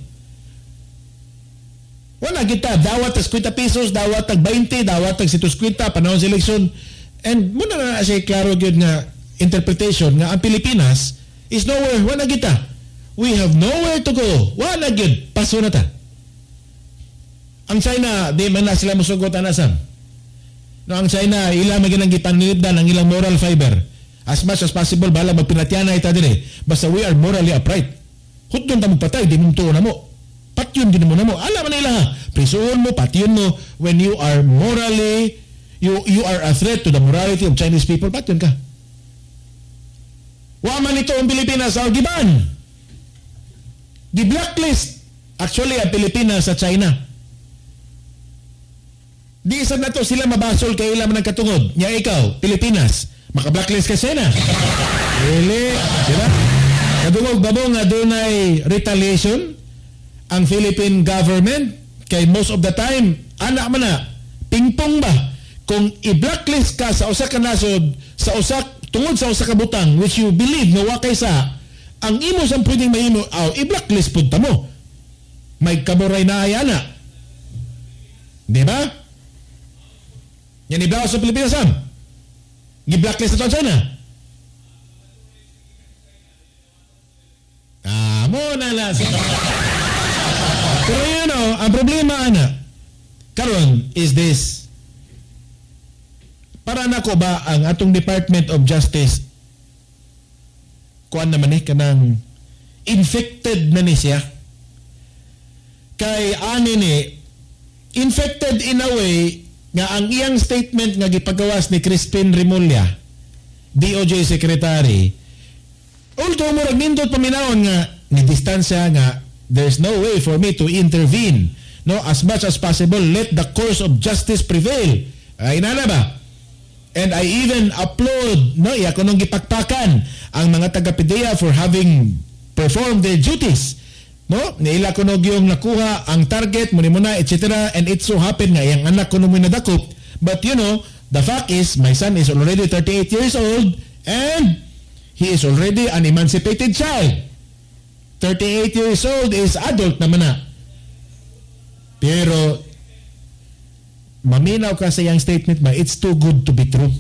Wala kita dawat tag 50 pesos, dawat tag 20, dawat tag 50 panahon sa eleksyon. And muna na siya klaro gyud nga interpretation nga ang Pilipinas is nowhere, wala kita. We have nowhere to go. Wala gyud, paso na ta. Ang China, di man na sila musugot anasam. No, ang China, ila man ginang gipanilibdan ang ilang moral fiber. As much as possible, bahala magpinatyanay ta dire. Basta we are morally upright. Hutdon ta magpatay, di mo tuo na mo. Patyon din mo na mo. Alam man nila ha. Prisuon mo, patyon mo. When you are morally, you are a threat to the morality of Chinese people, patyon ka. Wa man ito ang Pilipinas sa giban. Gi-blacklist actually ang Pilipinas sa China. Di sa nato sila mabasol kay ila man ang katungod. Nya ikaw, Pilipinas, maka-blacklist ka sa China. Dili, di ba? Kadungog ba mo nga dunay retaliation ang Philippine government kay most of the time ana man na pingpong ba kung i-blacklist ka sa usa ka nasod sa usa tungod sa usa ka butang which you believe nga wa kay sa ang imo sang pwedeng mahimo aw i-blacklist pud ta mo may kaburay na ay ana, di ba? Yan i-blacklist sa Pilipinas am gi-blacklist na to ang China. Ah, mo na lang. Pero you know, ang problema ana karon is this. Para nako ba ang atong Department of Justice kuan naman kanang infected na ni siya. Kay ani ni infected in a way nga ang iyang statement nga gipagawas ni Crispin Remulla, DOJ Secretary, although murag nindot paminawon nga ni distansya nga there's no way for me to intervene. No, as much as possible, let the course of justice prevail. Ay inana ba? And I even applaud, no, iya ko nung gipakpakan ang mga taga-PDEA for having performed their duties. No, niila ko nog yung nakuha ang target muni muna, etc. And it so happened nga iyang anak ko nung nadakop. But you know, the fact is my son is already 38 years old and he is already an emancipated child. 38 years old is adult naman na. Pero maminaw ka sa iyang statement ba, it's too good to be true.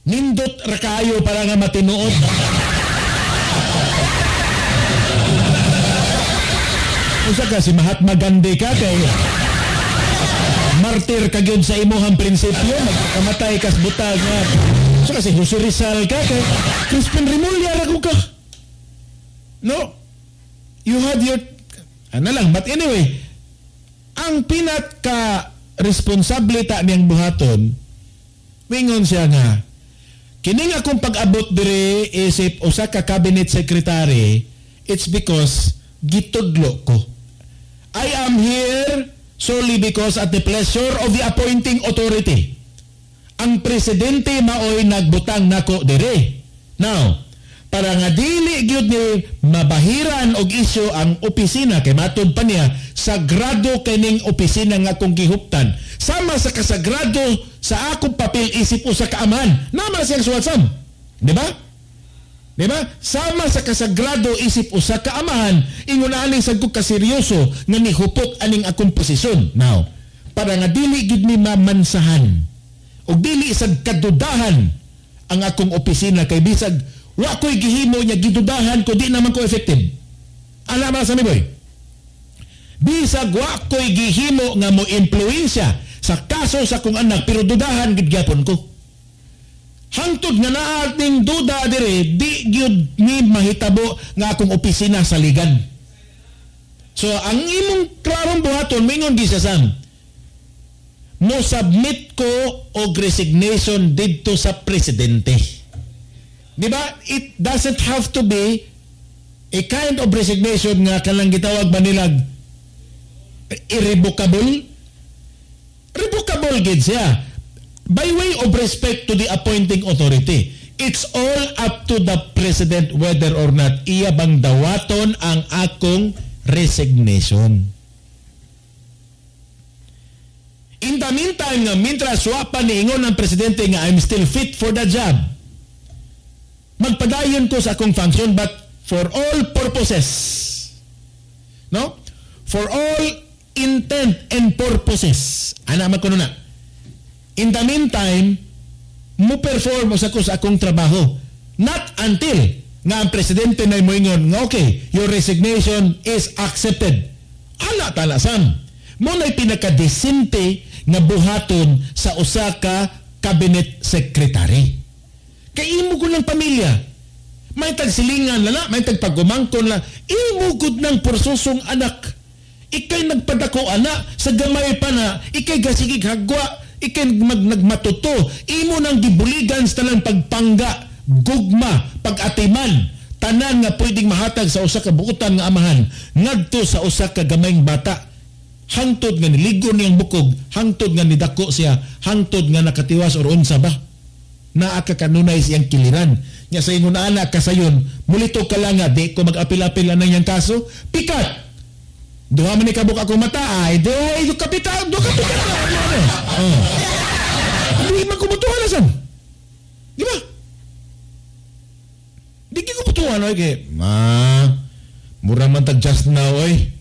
Nindot ra kaayo para nga matinuod. Unsa ka si Mahatma Gandhi ka kay martir ka gyud sa imong prinsipyo, magkamatay kas butag nga. Unsa ka si Jose Rizal ka kay Crispin Remulla ra ka. No. You had your ano lang, but anyway, ang pinaka responsable ta niyang buhaton, wingon siya nga kining akong pag-abot dire isip usa ka cabinet secretary It's because gitudlo ko. I am here solely because at the pleasure of the appointing authority. Ang presidente maoy nagbutang nako dire. Now, para nga dili gyud ni mabahiran og isyu ang opisina, kay matud pa niya sagrado kining opisina nga akong gihuptan sama sa kasagrado sa akong papel isip usa ka amahan. Naman siyang suwat, Sam. Di ba? Di ba? Sama sa kasagrado isip usa ka amahan, ingon ani sad ko kaseryoso nga nihupot aning akong posisyon. Now, para nga dili gyud ni mamansahan ug dili sad kadudahan ang akong opisina, kay bisag wa ko'y gihimo niya gidudahan ko, di naman ko effective. Alam mo sa mi boy. Bisag wa ko'y gihimo nga mo impluwensya sa kaso sa akong anak, pero dudahan gid gyapon ko. Hangtod nga naa ning duda dire, di gyud ni mahitabo nga akong opisina saligan. So ang imong klarong buhaton, mingon gi siya, Sam, mo submit ko og resignation didto sa presidente. Di ba? It doesn't have to be a kind of resignation nga kanang gitawag ba nilag irrevocable. Revocable gid siya. By way of respect to the appointing authority. It's all up to the president whether or not iya bang dawaton ang akong resignation. In the meantime, nga mintras wa pa niingon ang presidente nga I'm still fit for the job, magpadayon ko sa akong function, but for all purposes, no? For all intent and purposes. Ana man kuno na. In the meantime, mo perform usa ko sa akong trabaho. Not until nga ang presidente na moingon nga okay, your resignation is accepted. Ala tala, Sam. Mo na'y pinakadesente nga buhaton sa usa ka cabinet secretary. Kay imo gud ng pamilya. May tagsilingan lala, may tagpagumangkon la. Imo gud ng porsosong anak. Ikay nagpadako ana sa gamay pa na, ikay gasigig hagwa, ikay nagmatuto. Imo nang gibuligan sa tanang pagpangga, gugma, pag-atiman, tanan nga pwedeng mahatag sa usa ka buotan nga amahan ngadto sa usa ka gamayng bata. Hangtod nga niligo niyang bukog, hangtod nga nidako siya, hangtod nga nakatiwas or unsa ba. Naa ka kanunay siyang kiliran. Nya sa ingon ana kasayon, mulito ka lang nga di ko mag-apil-apil anang iyang kaso, pikat. Duha man ni kabuk ako mata, ay di ay kapital, do kapital. Oh. Di man kumutuhan na san. Di ba? Di ki kumutuhan oy kay ma mura man tag just now oy.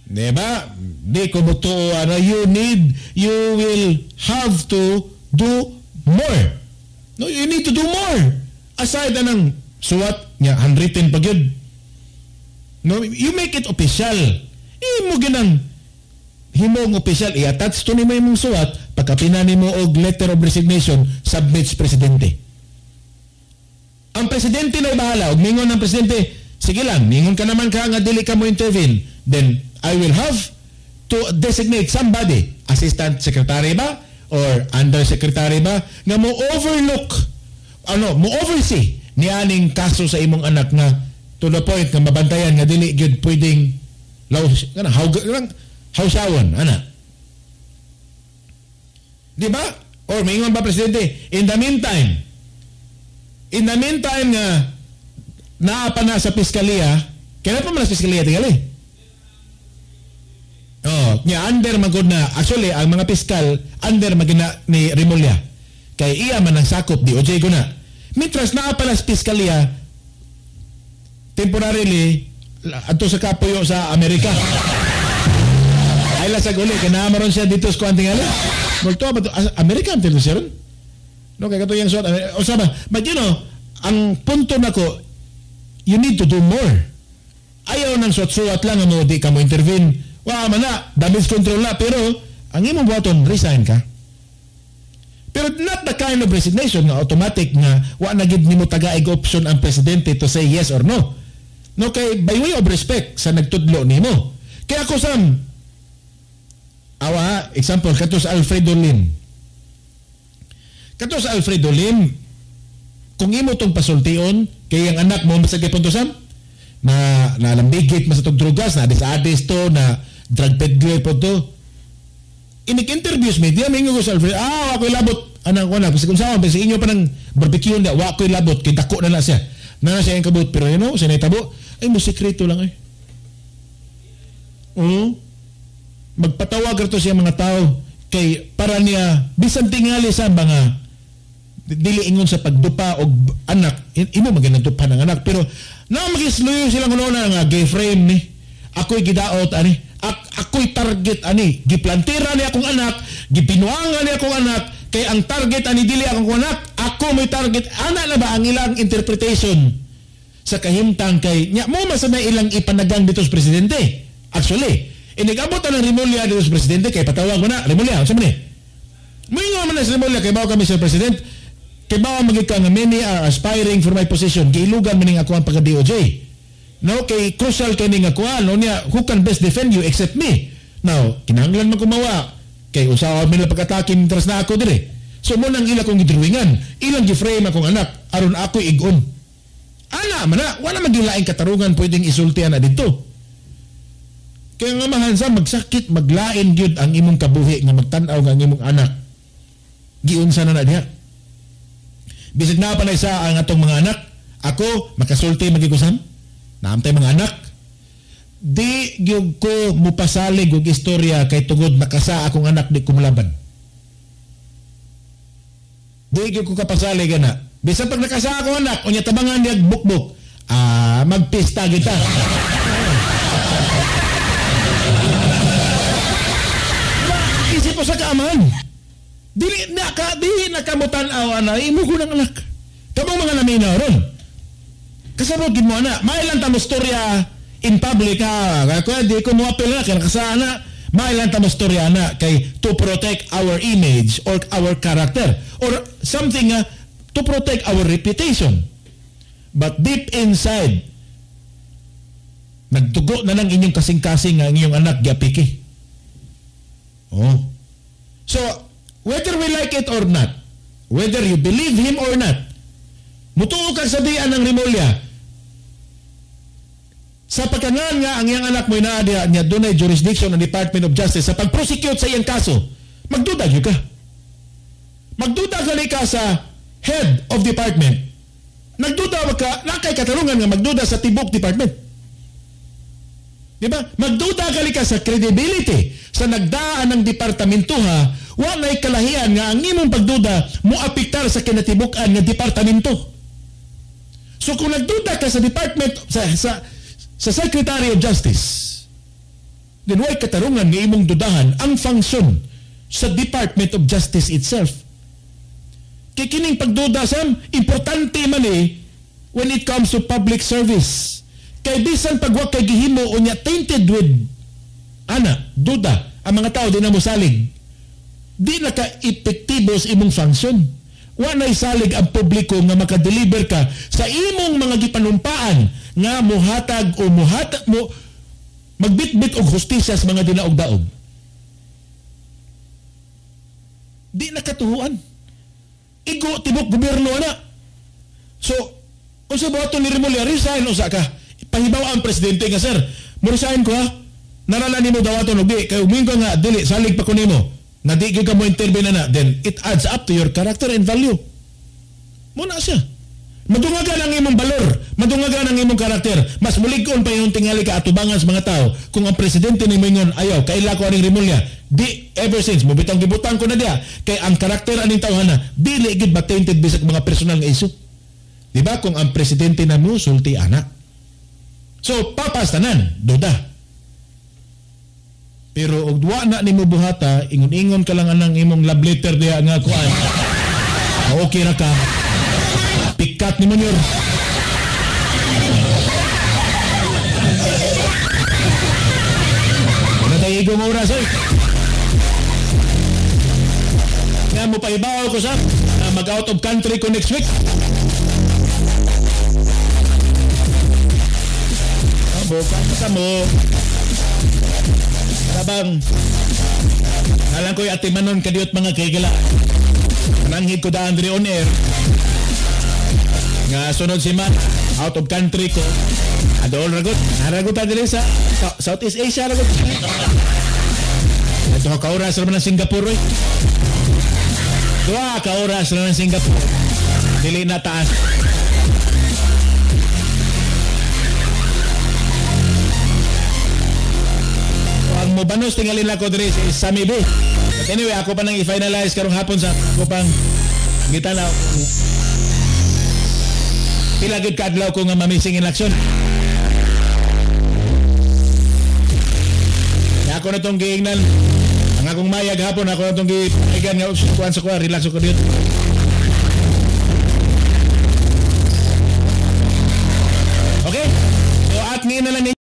Di ba? Di ko mutuo ano, you will have to do more. No, you need to do more. Aside anang suwat nga handwritten pa gyud. No, you make it official. Imo ginang himong official, i-attach to nimo imong suwat, pagkapina nimo og letter of resignation, submit sa presidente. Ang presidente na bahala, og mingon ang presidente, sige lang, mingon ka naman ka nga dili ka mo intervene, then I will have to designate somebody, assistant secretary ba or undersecretary ba, nga mo overlook, ano, mo oversee ni aning kaso sa imong anak nga to the point nga mabantayan nga dili gyud pwedeng law kana hawsawon ana. Di ba? Or maingon ba presidente, in the meantime nga naa pa na sa piskaliya, kailan pa man sa piskaliya tingali? Oh, nya under man gud na, actually ang mga piskal under man gina ni Remulla. Kay iya man ang sakop DOJ ko na. Mientras naa pa na sa piskaliya temporarily adto sa kapuyo sa Amerika. Ay la sa guli kay naa maron siya dito sa kuan tingali. Multo ba to Amerika ang siya ron? No, kay kato yang suot o sa ba? But you know, ang punto nako, you need to do more. Ayaw nang suot-suot lang mo di ka mo intervene. Wa man na, damage control na, pero ang imong buhaton, resign ka. Pero not the kind of resignation nga automatic nga wa na gid nimo tagaig option ang presidente to say yes or no. No, kay by way of respect sa nagtudlo nimo. Kaya ako, Sam, awa, example, kato sa Alfredo Lim. Kato sa Alfredo Lim, Kung imo tong pasultion kay ang anak mo masagay punto sam na nalambigit mas atong drugas na adis-adis to na drug peddler po to. Inig-interviews media mingo ko sa Alfred, ako'y labot anak ko na kasi kung saan kasi inyo pa ng barbecue niya, wa ko'y labot kay dako na na siya. Na siya ang kabot pero you know, siya naitabo ay mo sekreto lang ay. Oo. Magpatawag rato siya mga tao kay para niya bisan tingali sa mga dili ingon sa pagdupa og anak, imo maginagdupa ng anak pero na magisluyo silang una nga gay frame ni ako'y gidaot ani, ako'y target ani, giplantira ni akong anak, gipinuangan ni akong anak kay ang target ani dili akong anak, ako may target. Ana na ba ang ilang interpretation sa kahimtang kay nya mo man sa ilang ipanagang dito sa presidente? Actually, inigabot ang Remulla dito sa presidente kay patawag mo na Remulla, unsa man ni? Moingon man na si Remulla kay bawo kami sa president, kay bawo magid ka nga many are aspiring for my position, giilugan man ning ako ang pagka DOJ. No, kay crucial kay ning ako, no niya, who can best defend you except me? Now, kinahanglan man kumawa kay usaha man lang pag-atake interest na ako dire. So mo nang ila kong gidrawingan, ilang gi-frame akong anak aron ako igon. Ana man na, wala man gilaing katarungan pwedeng isultian na didto. Kaya nga mahansa magsakit maglain gyud ang imong kabuhi nga magtan-aw nga ang imong anak. Giunsa na na diha. Bisag naa pa na isa ang atong mga anak, ako makasulti magigusan. Naamtay mga anak. Di gyud ko mupasalig og istorya kay tungod nakasa akong anak di ko mulaban. Di gyud ko kapasalig ana. Bisan pag nakasa akong anak unya tabangan niya bukbuk, magpista kita. Isip mo sa kaaman. Dili na ka, dili na kamutan-aw ana imo ko ng anak. Kamong mga naminaw ron. Kasabot gid mo ana. Mailan ta mo storya in public ha. Kaya di ko mo apel na kay nakasana. Mailan ta mo storya ana kay to protect our image or our character or something to protect our reputation. But deep inside, nagdugo na lang inyong kasing-kasing ang inyong anak giapiki. Oh. So, whether we like it or not, whether you believe him or not, mutuo kang sabihan ng Remulla, sa pagkangan nga ang iyang anak mo naa diha niya dunay jurisdiction ng Department of Justice sa pag-prosecute sa iyang kaso, magduda gyud ka. Magduda ka sa head of department. Nagduda ka, nakay katarungan nga magduda sa tibok department. Di ba? Magduda ka sa credibility sa nagdaan ng departamento ha, wa nay kalahian nga ang imong pagduda mo apektar sa kinatibuk-an nga departamento. So kung nagduda ka sa department sa Secretary of Justice, then way katarungan nga imong dudahan ang function sa Department of Justice itself. Kay kining pagduda sam, importante man when it comes to public service. Kay bisan pag wa kay gihimo unya tainted with ana duda ang mga tao di na mo salig, di na ka epektibo sa imong function. Wa nay salig ang publiko nga makadeliver ka sa imong mga gipanumpaan nga muhatag o muhatag mo magbitbit og hustisya sa mga dinaog-daog. Di na katuhuan. Igo tibok gobyerno ana. So unsa buhaton ni Remulla, resign usa ka. Pahibaw ang presidente nga, sir, mo resign ko ha. Narala nimo dawaton og di kay umingo nga dili salig pa ko nimo. Na di gyud ka mo intervene na, then it adds up to your character and value. Muna siya. Madungagan ang imong balor, madungagan ang imong karakter. Mas mulig-on pa yung tingali ka atubangan sa mga tao kung ang presidente ni moingon ayaw kaila ko aning Remulla. Di ever since mo bitang gibutang ko na diha kay ang karakter aning tawhana dili gyud ba tainted bisag mga personal nga issue. Di ba kung ang presidente na mo sulti ana. So papas tanan duda. Pero og duwa na nimo buhata, ingon-ingon ka lang anang imong love letter diha nga kuan. Okay ra ka. Pikat ni Munyor. Natay igong oras eh. Nga mo pahibaw ko sa mag-out of country ko next week. Bukas mo. Tabang. Alam ko'y atimanon kadiyot mga kigila. Nanghid ko daan diri on air. Nga sunod si man out of country ko. Adol ragot, naragot ta diri sa Southeast Asia ragot. Ito ka oras ra man ang Singapore oy. Duha ka oras ra ng Singapore. Dili na taas. Ang mobanos tingalin ako diri si Sammy B. But anyway, ako pa nang i-finalize karong hapon sa ako pang gitanaw. Pila gyud kaadlaw ko nga mamising in action. Ako na tong giingnan. Ang akong mayag hapon, ako na tong giigan nga kuan sa kuan, relax ko dito. Okay? So at ngayon na lang.